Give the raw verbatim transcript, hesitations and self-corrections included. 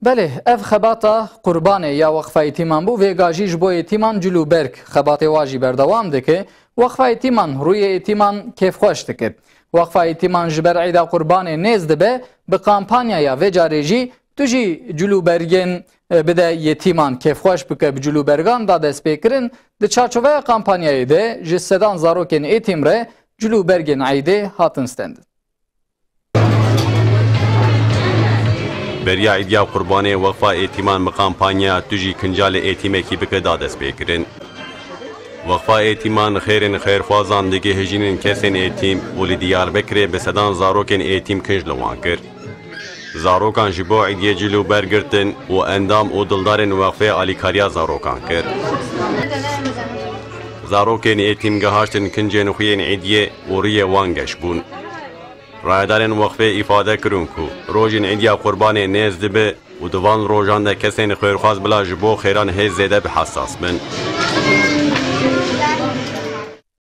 Belê, ev xebata qurbanê ya Weqfa Êtîman bû, vêga jî ji bo êtîman cil û berg xebatê wa jî berdewam dike. Weqfa Êtîman rûyê êtîman kêfxweş dike. Weqfa Êtîman ji ber Îda Qurbanê nêz dibe, bi kampanyaya vê carê jî Tu jî cil û bergên, e, bide yetîman, kêfxweş bike bi cil û bergan da destpêkirin. Di çarçoveya kampanyayê de ji sedan zarokên êtîm re cil û bergên eydê hatin stendin. Beriya Îdiya Qurbanê Weqfa Êtîman bi kampanya Tu jî kincalê êtîmekî bike da destpêkirin. Weqfa Êtîman xêrên xêrxwazan digihîjînin kesên êtîm û li Diyarbekirê bi sedan zarokên êtîm kinc li wan kir. Zarokan ji bo Îdiyê cil û ber girtin û endam û dildarên Weqfê alîkariya zarokan kir. Zarokên êtîm gihaştin kincên xwe yên Îdiyê û riyê wan geş bûn. Rayedarên Weqfê îfade kirin ku rojên Îdiya Qurbanê nêz dibe û di van rojan de kesên xêrxwaz bila ji bo xêran hê zêde bi hesas bin.